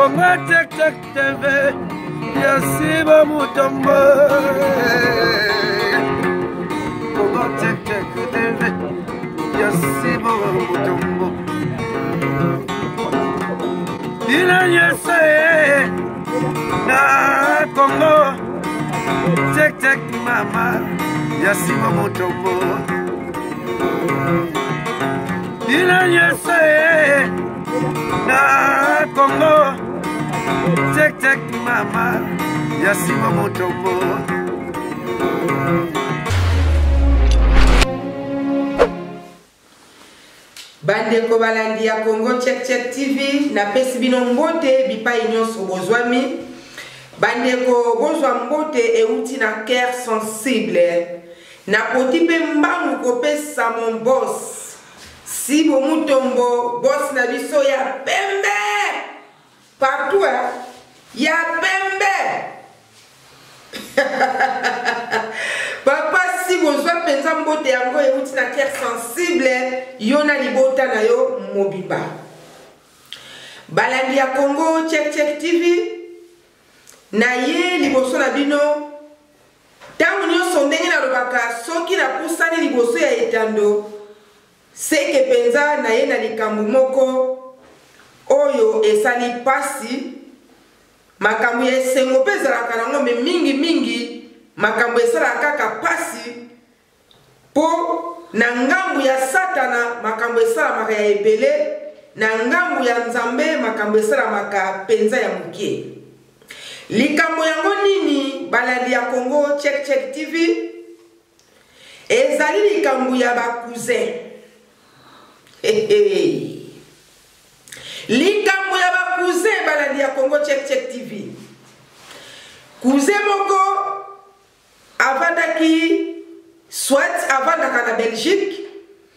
Congo Check Check TV ya Siba Mutombo. Congo Check Check TV ya Siba Mutombo. Bino nyonso ye na Congo Check Check mama ya Siba Mutombo. Bino nyonso ye na Congo Check Check mama ya Siba Mutombo. Bandeko balandi ya Congo Check Check TV, napesi bino mbote bipai nyonso bozwami. Bandeko bozwa mbote euti na cœur sensible. Napoti mpe mbangu kopesa mon boss Sibo Mutombo, boss na biso ya pembe partout hein? Ya pembe. Papa Sibo, zwa mpenza mbote yango euti na cœur sensible, yo na libota na yo mobimba. Balandi ya Congo Check Check TV, na ye liboso na bino ntango nyonso. Ndenge nalobaka, soki napusani liboso ya etando, seke mpenza na ye na likambo moko oyo esali pasi. Makambo ya esengo mpe ezalaka nango, me mingimingi makambo esalaka kaka pasi, mpo na ngambu ya Satana makambo esalamaka ya ebele, na ngambu ya Nzambe makambo esalamaka mpenza ya moke. Likambo yango nini, balandi ya Congo Check Check TV? Ezali likambo ya bacousin. Likambo ya bacousin, balandi ya Congo Check Check TV. Cousin moko avandaki, soit avandaka na Belgique.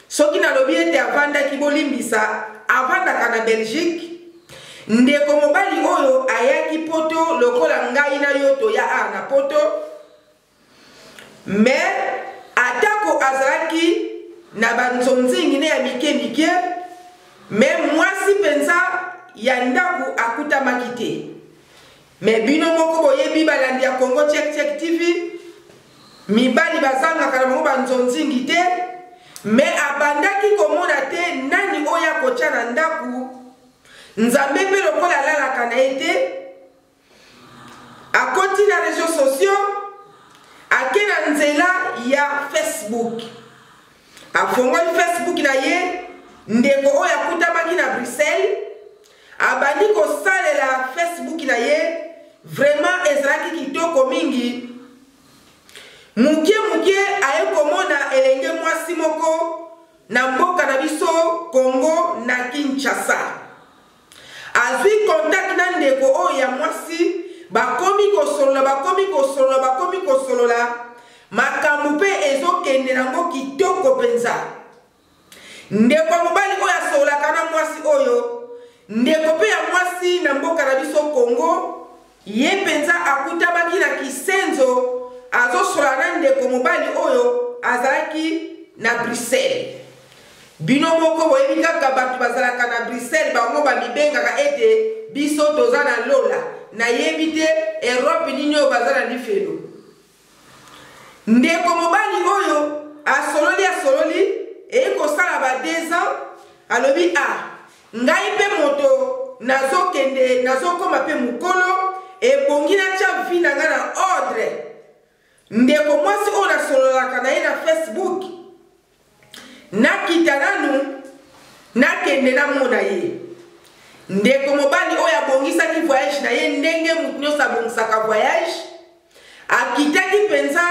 Soki nalobi ete avandaki, bolimbisa, avandaka na Belgique. Ndeko mobali oyo ayaki Poto lokola ngai na yo toya awa na Poto, me atako azalaki na banzonzingi ne ya mike mike, me mwasi mpenza ya ndako akutamaki te. Me bino moko boyebi, balandi ya Congo Check Check TV, mibali bazangaka na bango banzonzingi te. Me abandaki komona te nani oyo akotya na ndako. Nzambe mpe lokola alalaka na ye te, akoti na réseaux sociaux, ake na nzela ya Facebook, afongoli Facebook na ye. Ndeko oyo akutamaki na Bruxelles abandi kosalela Facebook na ye. Vraiment ezalaki kitoko mingi. Moke moke aye komona elenge mwasi moko na mboka na biso Congo, na Kinshasa. Azwi contact na ndeko oyo ya mwasi, bakomi kosolola, bakomi kosolola, bakomi kosolola, makambo mpe ezokende nango kitoko mpenza. Ndeko ya mobali oyo asololaka na mwasi oyo, ndeko mpe ya mwasi na mboka na biso Congo, ye mpenza akutamaki na kisenzo azosola na ndeko mobali oyo azalaki na Bruxelles. Bino moko boyebi kaka bato bazalaka na Bruxelles, bango bamibengaka ete biso toza na lola. Nayebi te Europe nini oyo baza na lifelo. Ndeko mobali oyo asololi, asololi, eye kosala ba 2 ans, alobi: a ngai mpe moto nazokende, nazokoma mpe mokolo, ebongi natya vie na ngai na ordre. Ndeko mwasi oyo nasololaka na ye na Facebook, nakita nanu, nakende namona ye. Ndeko mobali oyo abongisaki voyage na ye ndenge moto nyonso abongisaka voyage. Akitaki mpenza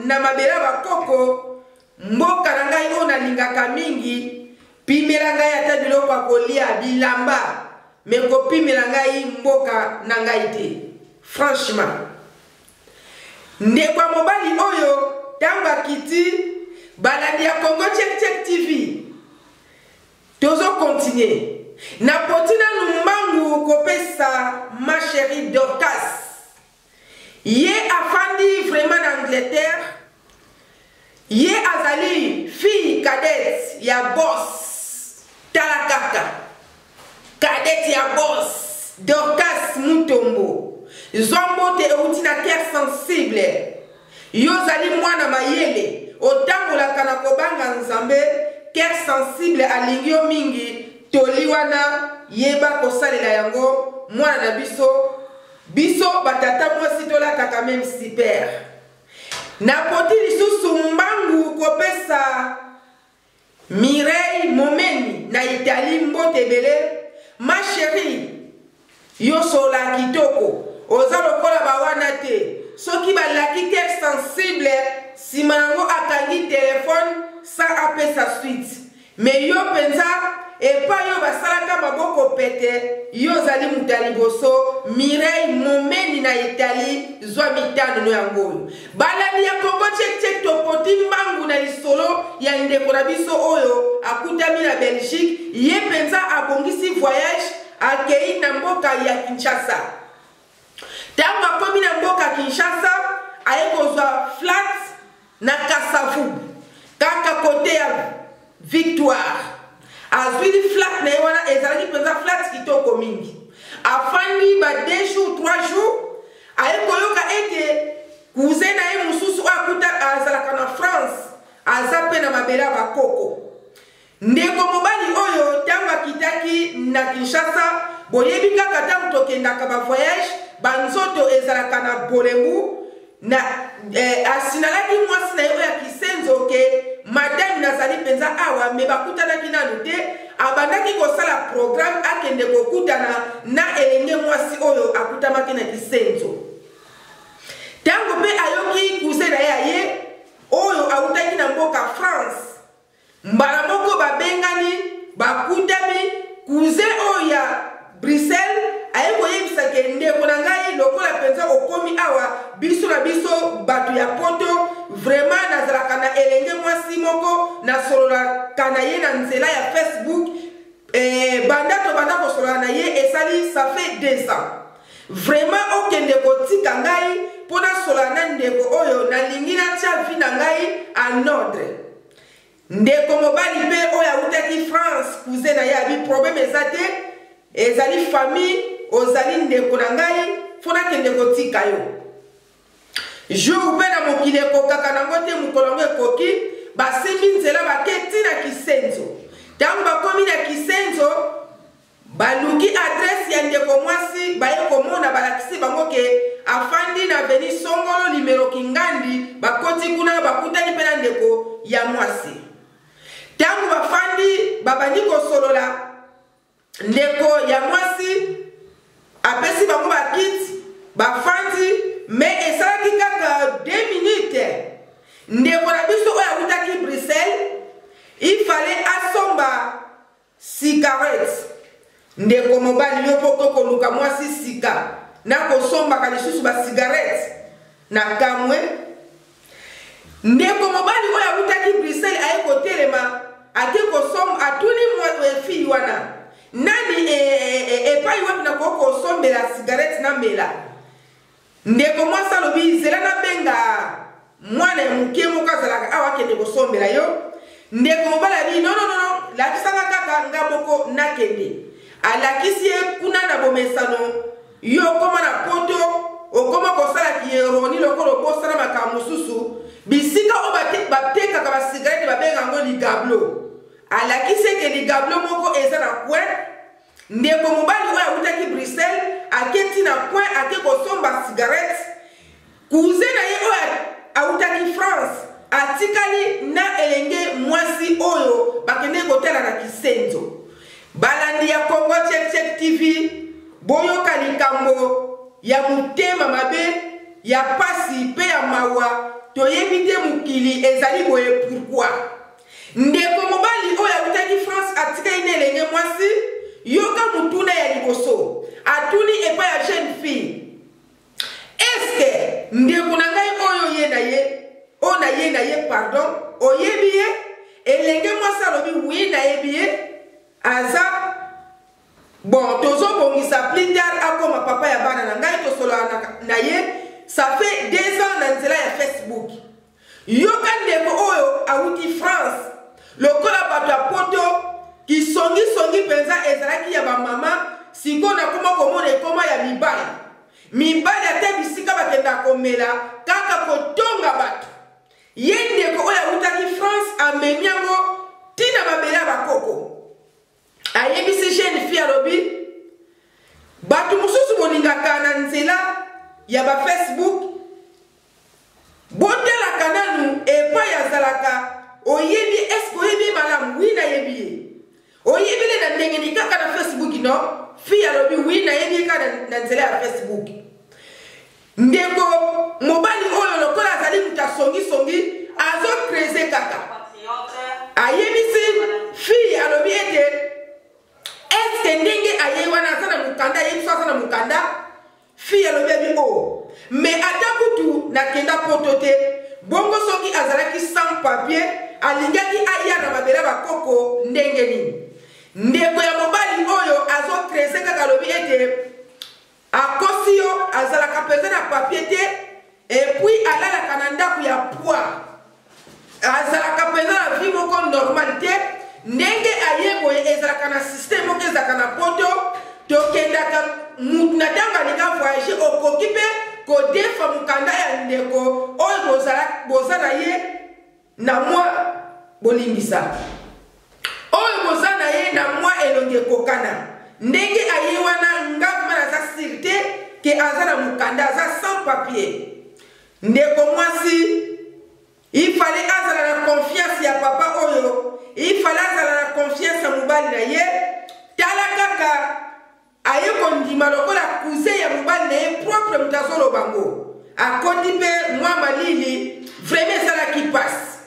na mabele ya bakoko, mboka na ngai oyo nalingaka mingi. Pimela ngai ata biloko ya kolia, bilamba, me kopimela ngai mboka na ngai te, franchement. Ndeko ya mobali oyo ntango akiti, balandi ya Congo Check Check TV, tozo continue. Napoti nanu mbangu kopesa ma chérie Dorcas. Ye afandi vraiment na Angleterre. Ye azali fille cadette ya boss. Tala kaka, cadette ya boss. Dorcas Mutombo, zwa mbote euti na Cœur Sensible. Yo ozali mwana mayele, otambolaka na kobanga Nzambe, Cœur Sensible alingi yo mingi, toli wana yeba kosalela yango mwana na biso. Biso ba tata mwasi tolataka meme super. Napoti lisusu mbangu kopesa Mireille Momeni na Italie mbote ebele ma cherie yo solola kitoko oza lokola ba wana te soki ba laki cœur sensible sima nango akangi telephone sans apesa suite mais yo penza epai oyo basalaka maboko pete yo ozali moto ya liboso Mireille Momeni na Italie zwa mitano no yango oyo Balandi ya Congo Check Check topoti mbangu na lisolo ya ndeko na biso oyo akutami na Belgique, ye mpenza abongisi voyage akei na mboka ya Kinshasa. Tango akomi na mboka Kinshasa, aye kozwa flat na Kasavubu, kaka kote ya Victoire. Azwili flat na ye wana, ezalaki mpenza flat kitoko mingi. Afandi ba 2 jours 3 jours, aye koyoka ete cousin na ye mosusu oyo akuta azalaka na France aza mpe na mabele ya bakoko. Ndeko mobali oyo ntango akitaki na Kinshasa, boyebi kaka ntango tokendaka ba voyage banzoto ezalaka na bolembu na eh, asinalaki mwasi na ye oyo ya kisenzo ke madame nazali mpenza awa me bakutanaki nanu te. Abandaki kosala programme akende kokutana na elenge mwasi oyo akutamaki na kisenzo. Ntango mpe ayoki cousin na ye aye oyo awutaki na mboka France, Mbala moko babengani, bakutami, cousin oyo ya Bruxelles aye koyebisa ke ndeko na ngai lokola mpenza okomi awa, biso na biso bato ya poto, vraiment nazalaka na elenge mwasi moko nasololaka na ye na nzela ya Facebook, banda tobanda kosolola na ye esali ça fait 2 ans. Vraiment okende kotika ngai mpo nasolola na ndeko oyo nalingi natia vie na ngai en ordre. Ndeko mobali mpe oyo awutaki France, cousin na ye abi problème eza te, ezali famille, ozali ndeko na ngai, fo nakende kotika yo. Jour mpe na mokili ekokaka nango te, mokolo yango ekoki, basimbi nzela bake ti na Kisenzo. Ntango bakomi na Kisenzo, Baluki adresse ya ndeko mwasi, baye komona, balakisi bango ke afandi na avenue Songolo numero Kingandi. Bakoti kuna, bakutani mpe na ndeko ya mwasi. Tango bafandi, babandi kosolola, ndeko ya mwasi apesi bango bakiti, bafandi, mais esalaki kaka 2 minutes, ndeko na biso oyo awutaki Bruxelles, il fallait asomba Cigarette. Ndeko mobali yo po koluka mwasi sika na kosombaka lisusu ba cigarette na kamwe. Ndeko mobali oyo awutaki Bruxelles aye kotelema ake kosomba, atuni fille wana nani epai wapi nakoki kosombela cigarette na mela. Ndeko mwasi alobi zela nabenga mwana ya moke moko azalaka awa akende kosombela yo. Ndeko mobali alobi non, non, non, lakisanga kaka nga moko nakende. Alakisi ye kuna na bomesano, yo okoma na poto, okoma kosala kieroni lokola obosana makambo mosusu. Bisika oyo batekaka ba cigarette babenga yango ligablo. Alakisi eke ligablo moko eza na coin. Ndeko mobali oyo awutaki Bruxelles ake ti na coin ake kosomba cigarette. Cousin na ye oyo awutaki France atikali na elenge mwasi oyo bakendeki kotala na Kisenzo. Balandi ya Congo Check Check TV, boyoka likambo ya motema mabe, ya pasi pe ya mawa. Toyebi te mokili ezali boye pourquoi? Ndeko mobali oyo awutaki France atikali na elenge mwasi. Yoka motuna ya liboso atuni epai ya jeune fille: eske ndeko na ngai oyo ye na ye, oyo na ye na ye, pardon, oyebi ye? Elenge mwasi alobi oui, nayebi ye, aza bon, tozobongisa plus tard akoma papa ya bana na ngai, tosolola na ye ça fait 2 ans na nzela ya Facebook. Yoka ndeko oyo awuti France, lokola bato ya poto kisongisongi mpenza ezalaki ya bamama, sikoyo nakoma komona mibali. Mibali ata bisika bakendaka komela kaka kotonga bato. Ye ndeko oyo awutaki France amemi yango tina mabele ya bakoko. Ayebisi jeune fille, alobi bato mosusu bolingaka na nzela ya ba Facebook, botalaka nanu epai azalaka. Oyebi, eske oyebi ye malamu? Oui, nayebi ye. Oyebi le na ndenge ni? Kaka na Facebook? Non, fille alobi oui, nayebi ye kaka na nzela ya Facebook. Ndeko mobali oyo, lokola azali moto asongisongi, azocreuser kaka, ayebisi fille, alobi ete eske ndenge ayei wana aza na mokanda? Ayebi so aza na mokanda. Fille alobi abi o oh, mais ata kutu nakenda Poto te, bongo soki azalaki sans papier, alingaki aya na mabele bakoko ndenge nini? Ndeko ya mobali oyo azocreuser kaka, alobi ete akosi yo, azalaka mpenza na papier te, et puis alalaka na ndako ya poids, azalaka mpenza na vie moko normal te. Ndenge aye boye, ezalaka na système moko ezalaka na Poto, tokendaka mutu na ntango alinga voyage, okoki mpe kodefa mokanda ya ndeko oyo boza na ye na mwa bolimbisa, oyo boza na ye na mwa elongi ekokana. Ndenge aye wana, nga vraiment naza sûr te ke aza na mokanda, aza sans papier. Ndeko mwasi, il fallait azala na confiance ya papa oyo, il fallait azala na confiance ya mobali na ye. Tala kaka aye kondima lokola cousin ya mobali na ye propre moto azoloba ngo, akoti mpe mwa malili. Vraiment esalaki mpasi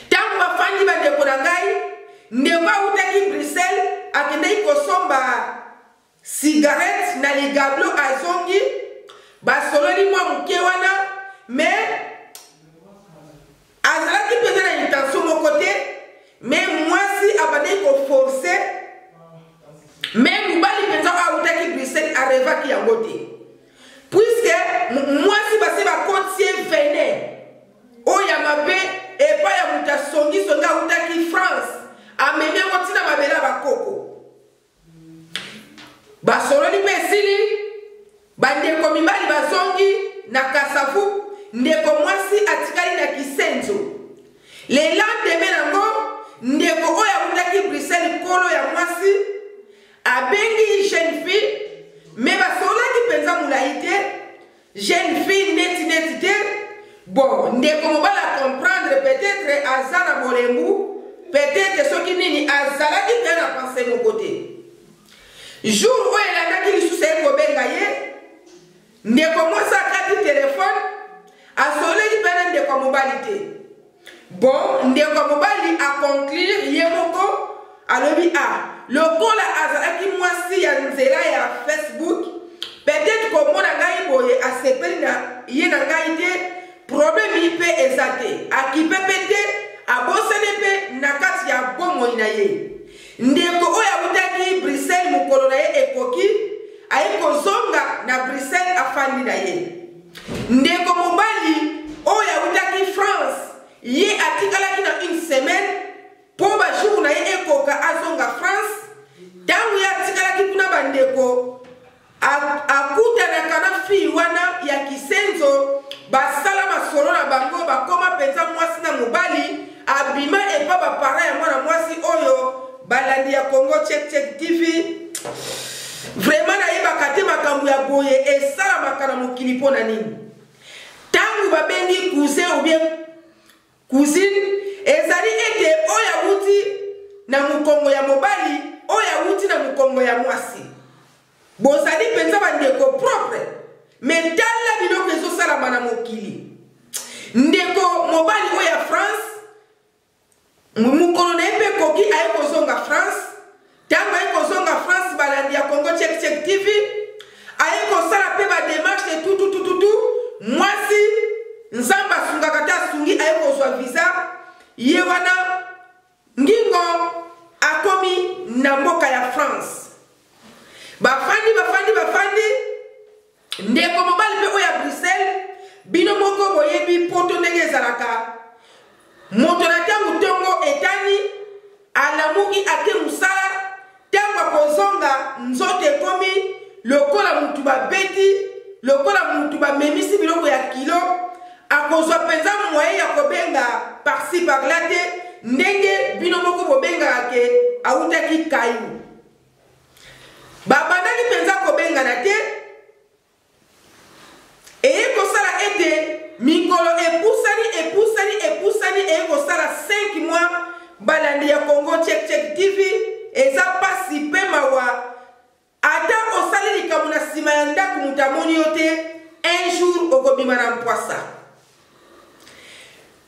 ntango bafandi. Bandeko na ngai, ndeko awutaki Bruxelles, akendaki kosomba cigarette na ligablo, azongi, basololi mwa moke wana, mais azalaki mpenza na intention moko te. Mais mwasi abandaki koforcer, mais mobali mpenza oyo awutaki Bruxelles arêvaki yango te, puisque mwasi basi bakoti ye venin oyo ya mabe epai ya moto asongisongi awutaki France, amemi yango ntina mabele ya bakoko. Basololi mpe esili, bandeko mibali bazongi na Kasavu, ndeko mwasi atikali na Kisenzo. Le lendemain nango, ndeko oyo awutaki Bruxelles, nkolo ya mwasi, abengi jeune fille, mais basololaki mpenza molai te. Jeune fille neti neti te. Bon, ndeko mobali acomprendre, peut-être aza na bolembu, peut-être soki nini, azalaki mpe na pensée moko te. Jour oyo elandaki lisusu, aye kobenga ye, ndeko mwasi akati telefone, asololaki mpe na ndeko ya mobali te. Bon, ndeko ya mobali aconclure ye moko, alobi a lokola azalaki mwasi ya nzela ya Facebook, peut-être komona ngai boye asepeli na ye na ngai te, problème mpe eza te, akipe mpe te, abosani mpe na kati ya bomoi na ye. Ndeko oyo awutaki Bruxelles, mokolo na ye ekoki, aye kozonga na Bruxelles, afandi na ye. Ndeko mobali oyo awutaki France, ye atikalaki na une semaine mpo bajour na ye ekoka, azonga France. Ntango ye atikalaki kuna, bandeko, akutanaka na fille wana ya Kisenzo, basala masolo na bango, bakoma mpenza mwasi na mobali, abima epa baparent ya mwana mwasi oyo. Balandi ya Congo Check Check TV, vraiment nayebaka te makambo ya boye esalamaka na mokili mpo na nini. Ntango babengi cousin ou bien cousine, ezali ete oyo awuti na mokongo ya mobali, oyo awuti na mokongo ya mwasi, bozali mpenza bandeko propre, mais tala biloko ezosalama na mokili. Ndeko mobali oyo ya France, mokolo na ye mpe ekoki, aye kozonga France. Ntango aye kozonga France, balandi ya Congo Check Check TV, aye kosala mpe badémarche tututututu. Mwasi, Nzambe asungaka te, asungi, aye kozwa visa. Ye wana ngingo akomi na mboka ya France. Bafandi, bafandi, bafandi. Ndeko mobali mpe oyo ya Bruxelles, bino moko boyebi Poto ndenge ezalaka, moto na ntango ntongo etani, alamuki, ake mosala, ntango akozonga, nzoto ekomi. lokola mutu babeti, lokola mutu bamemisi biloko ya kilo, akozwa mpenza moyen ya kobenga par-ci par-là te, ndenge bino moko bobengaka ke awutaki kayu. Babandaki mpenza kobengana te. Eye kosala ete mikolo epusani, epusani, epusani, eye kosala 5 mois. Balandi ya Congo Check Check TV, eza pasi pe mawa. Ata osali likambo na sima ya ndako moto amoni yo te, un jour okobima na mpwasa.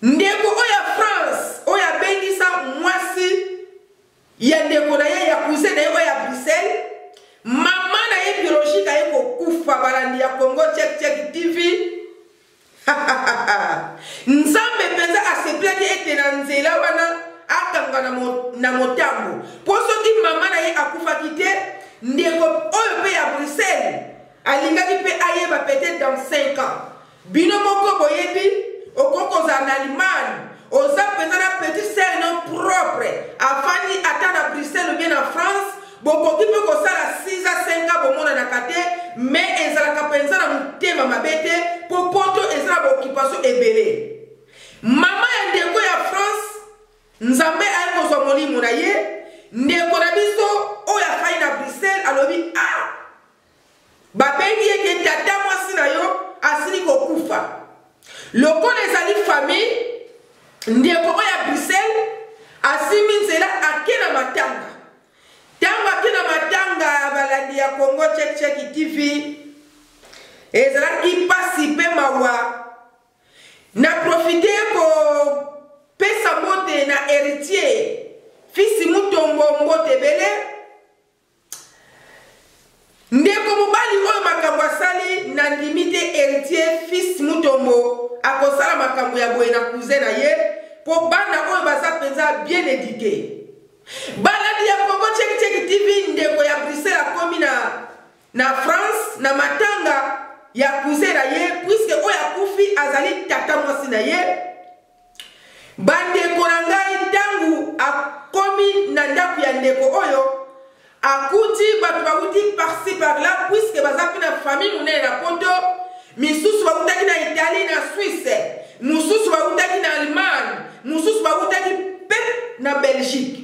Ndeko oyo ya France oyo abengisa mwasi ya ndeko na ye, ya cousin na ye oyo ya Bruxelles, mama na ye biologique aye kokufa. Balandi ya Congo Check Check TV, Nzambe mpenza asepelaki ete na nzela wana akanga na motambo, mpo soki mama na ye akufaki te, ndeko oyo mpe ya Bruxelles alingaki mpe ayeba peut-être dans 5 ans. Bino moko boyebi, okoki kozala na Allemagne, oza mpenza na petit sœur no propre, afandi ata na Bruxelles ou bien na France, bokoki mpe kosala 6 à 5 ans bomonanaka te, mais ezalaka mpenza na motema mabe te, mpo poto eza na baoccupation ebele. Mama ya ndeko ya France, Nzambe aye kozwa molimo na ye. Ndeko na biso oyo afandi na Bruxelles alobi, ah, babengi ye ke tata mwasi na yo asili kokufa. Lokola ezali famille, ndeko oyo ya Bruxelles asimbi nzela ake na matanga. Ntango ake na matanga, balandi ya Congo Check Check TV, ezalaki mpasi mpe mawa. Na profite kopesa mbote na Héritier Fils Mutombo, mbote ebele. Ndeko mobali oyo makambo asali, nandimi te Héritier Fils Mutombo akosala makambo ya boye na cousin na ye, mpo bana oyo baza mpenza bien éduqué. Balandi ya Congo Check Check TV, ndeko ya Bruxelles akomi na France na matanga ya cousin na ye, puisque oyo akufi azali tata mwasi na ye. Bandeko na ngai, ntango akomi na ndako ya ndeko oyo, akuti bato bawuti par-ci par-là, puisque baza mpe na famille monene na poto. Misusu bawutaki na Italie, na Suisse, mosusu bawutaki na Allemagne, mosusu bawutaki mpe na Belgique.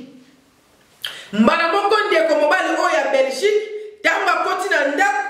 Mbala moko ndeko mobali oyo ya Belgique, ntango akoti na ndako,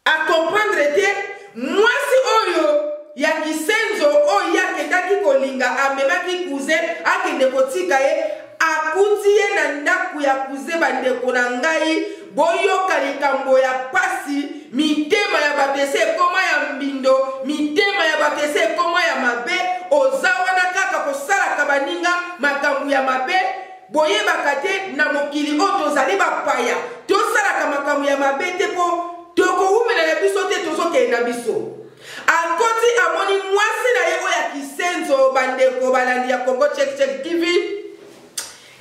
acomprendre te mwasi oyo ya kisenzo oyo ye akendaki kolinga, amemaki cousin akende kotika ye, akuti ye na ndako ya cousin. Bandeko na ngai, boyoka likambo ya pasi. Mitema ya bato ese ekoma ya mbindo, mitema ya bato ese ekoma ya mabe. Oza wana kaka kosalaka baninga makambo ya mabe. Boyebaka te na mokili oyo tozali bapaya, tosalaka makambo ya mabe te, mpo tokowumela na biso te, tozokende na biso. Akoti, amoni mwasi na ye oyo ya kisenzo. Bandeko balandi ya Congo Check Check TV,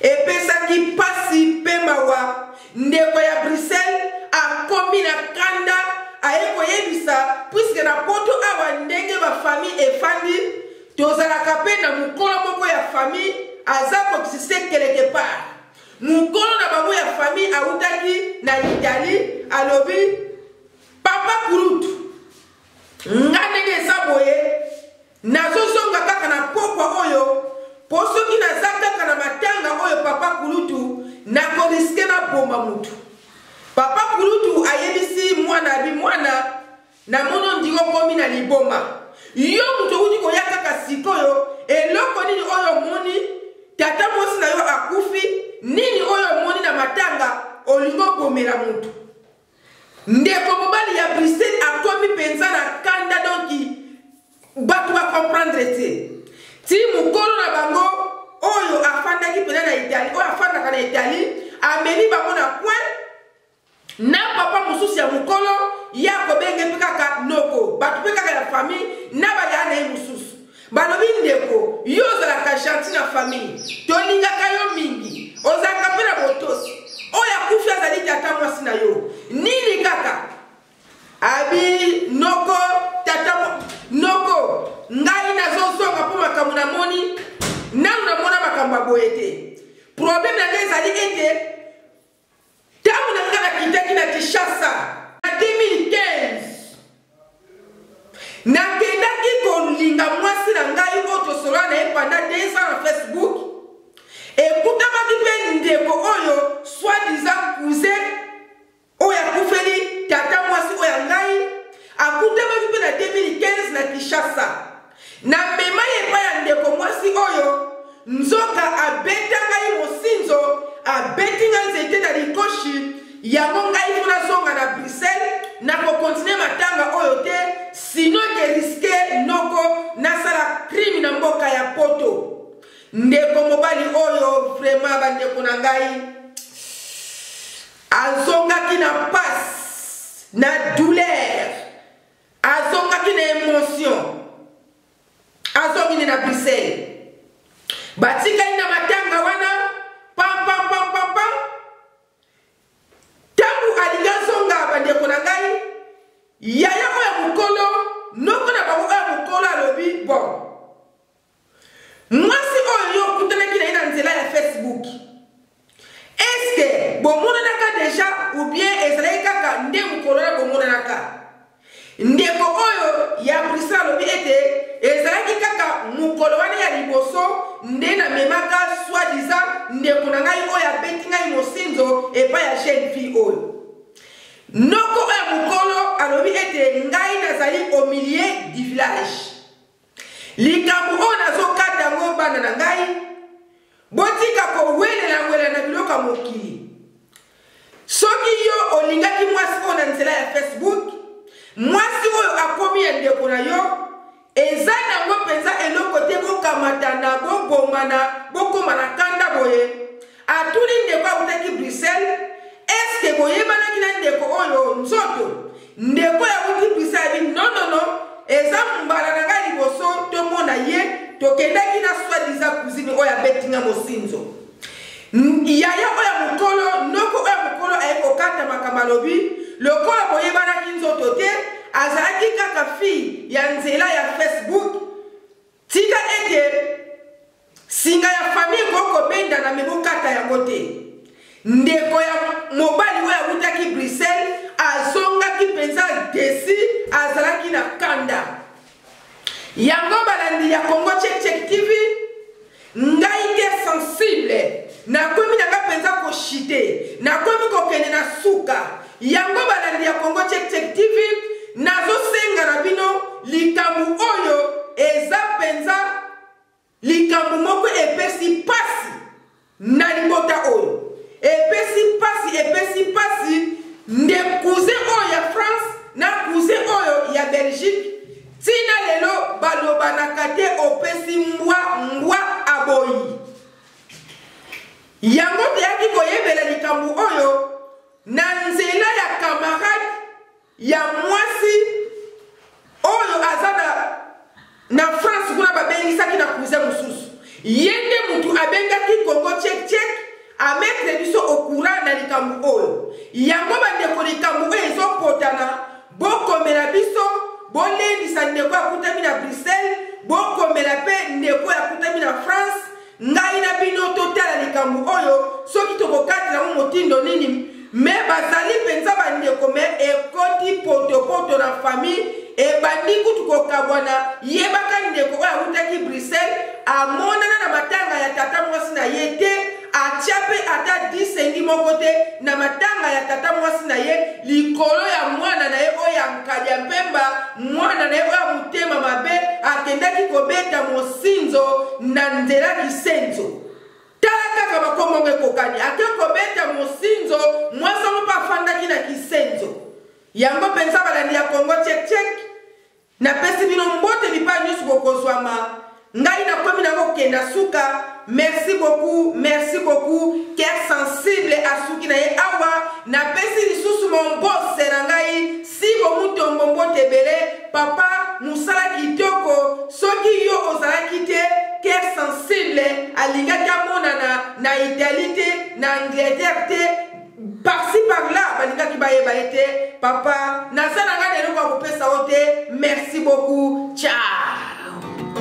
epesaki mpasi mpe mawa. Ndeko ya Bruxelles akomi na kanda, aye koyebisa, puisque na poto awa ndenge bafamille efandi, tozalaka mpe na mokolo moko ya famille aza koexiste quelque part. Mokolo na bango ya famille awutaki na Italie, alobi: "Papa Kurutu, nga ndenge eza boye, nazozonga kaka na pokwa oyo, mpo soki naza kaka na matanga oyo, papa Kulutu, nakorisquer naboma mutu." Papa Kulutu ayebisi mwana, abi: "Mwana, namoni ondiri okomi na liboma. Yo moto outi koya kaka sikoyo, eloko nini oyo omoni? Tata mwasi na yo akufi, nini oyo omoni na matanga olingi obomela motu?" Ndeko mobali ya Bruxelles akomi mpenza na kanda, donc bato bacomprendre te. Ti mokolo na bango oyo afandaki mpenza na Italie, oyo afandaka na Italie, amemi bango na coin na papa mosusu ya mokolo ye akobenge mpe kaka noko, bato mpe kaka ya famille na bayaya na ye mosusu. Balobi: "Ndeko, yo ozalaka gentil na famille, tolingaka yo mingi, ozalaka mpe na botosi. Oyo akufi azali tata mwasi na yo, nini kaka?" Abi: "Noko, tata noko, ngai nazozonga mpo makambo namoni, nanu namona makambo ya boye te. Problème na ngai ezali ete ntango na ngai nakitaki na Kinshasa Namema ye epai ya ndeko mwasi oyo, nzoka abeta ngai mosinzo, abeti ngai nzete na likoshi, yango ngai faut nazonga na Bruxelles, nako continuer matanga oyo te, sinon ke risque noko nasala crime na mboka ya poto. Ndeko mobali oyo vraiment bandeko na ngai azongaki na pasi, na douleur. Azongaki na emotion. Azongi nde na Bruxelles. Batikali na matanga wana pam pam pam pam pam. Tango alingi azonga bandeko na ngai, yaya oyo ya mokolo, noko na bango oyo ya mokolo alobi bon. Mwasi oyo yo okutanaki na ye na nzela ya Facebook, est-ce que bomonanaka dejà ou bien ezalaki kaka nde mokolo wana bomonanaka? Ndeko oyo ya Bruxelles alobi ete ezalaki kaka mokolo wana ya liboso nde namemaka soi-disant ndeko na ngai oyo abeti ngai mosinzo epai ya jeune fille oyo. Noko oyo ya mokolo alobi ete ngai nazali au milieu du village. Likambo oyo nazokata yango bana na ngai, botika kowelelawela na biloko ya mokili. Soki yo olingaki mwasi oyo na nzela ya Facebook, mwasi oyo akomi ya ndeko na yo, eza nango mpenza eloko te bokamatana, bobomana, bokoma na kanda boye. Atuni ndeko awutaki Bruxelles, est-ce que boyebanaki na ndeko oyo nzoto? Ndeko oyo awuti Bruxelles abi non non non, eza mbala na ngai liboso tomona ye, tokendaki na soi-disant cousine oyo abeti nga mosinzo. Yaya oyo ya mokolo, noko oyo ya mokolo aye kokata makambo alobi lokola boyebanaki nzoto te, azalaki kaka fille ya nzela ya Facebook, Tika ete singa ya famille ekoki kobendana me bokata yango te. Ndeko ya mobali oyo awutaki Bruxelles azongaki mpenza desi, azalaki na kanda. Yango balandi ya Congo Check Check TV, ngai te sensible, nakomi na nga mpenza koshite, nakomi kokende na suka. Yango balandi ya Congo Check Check TV, nazosenga na bino likambo oyo eza mpenza likambo moko epesi pasi na libota oyo, epesi pasi, epesi pasi nde cousin oyo ya France na cousin oyo ya Belgique tina lelo balobanaka te, opesi mbwa mbwa aboyi. Yango toyaki koyebela likambo oyo na nzela ya camarade ya mwasi oyo aza na, na France kuna babengisaki na cousin mosusu. Ye nde mutu abengaki Congo Check Check ametre biso au courant na likambo oyo. Yango bandeko likambo oyo ezopotana, bokomela biso, bolendisa ndeko akutami na Bruxelles, bokomela pe ndeko akutami na France. Ngai na bino totala likambo oyo soki tokokatela yango motindo nini, me bazali mpenza bandeko, me ekoti potopoto na famille, ebandi kutu kokabwana. Yebaka ndeko oyo awutaki Bruxelles amonana na matanga ya tata mwasi na ye te, atia mpe ata disengi moko te na matanga ya tata mwasi na ye likolo ya mwana na ye oyo ya nkadia mpemba, mwana na ye oyo ya motema mabe akendaki kobeta mosinzo na nzela kisenzo. Tala kaka bakomongo ekokani, ake kobeta mosinzo, mwasi yango mpe afandaki na kisenzo. Yango mpenza balandi ya Congo Check Check, Napesi bino mbote bipai nionso bokozwama. Ngai nakomi nango kokenda suka. Merci beaucoup, merci beaucoup. Cœur sensible asuki na ye awa. Napesi lisusu mon boss na ngai Sibo Mutombo mbote ebele. Papa, musala kitoko. Soki yo ozalaki te, cœur sensible alingaki amonana na Italie te, na Angleterre te. Par-ci par-là balingaki bayeba ye te. Papa, naza na ngai na eloko ya kopesa yo te. Merci beaucoup. Ciao.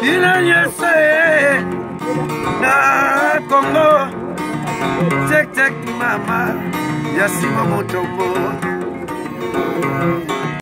Bino nyonso ye na Congo, tek tek mama ya sima motombo.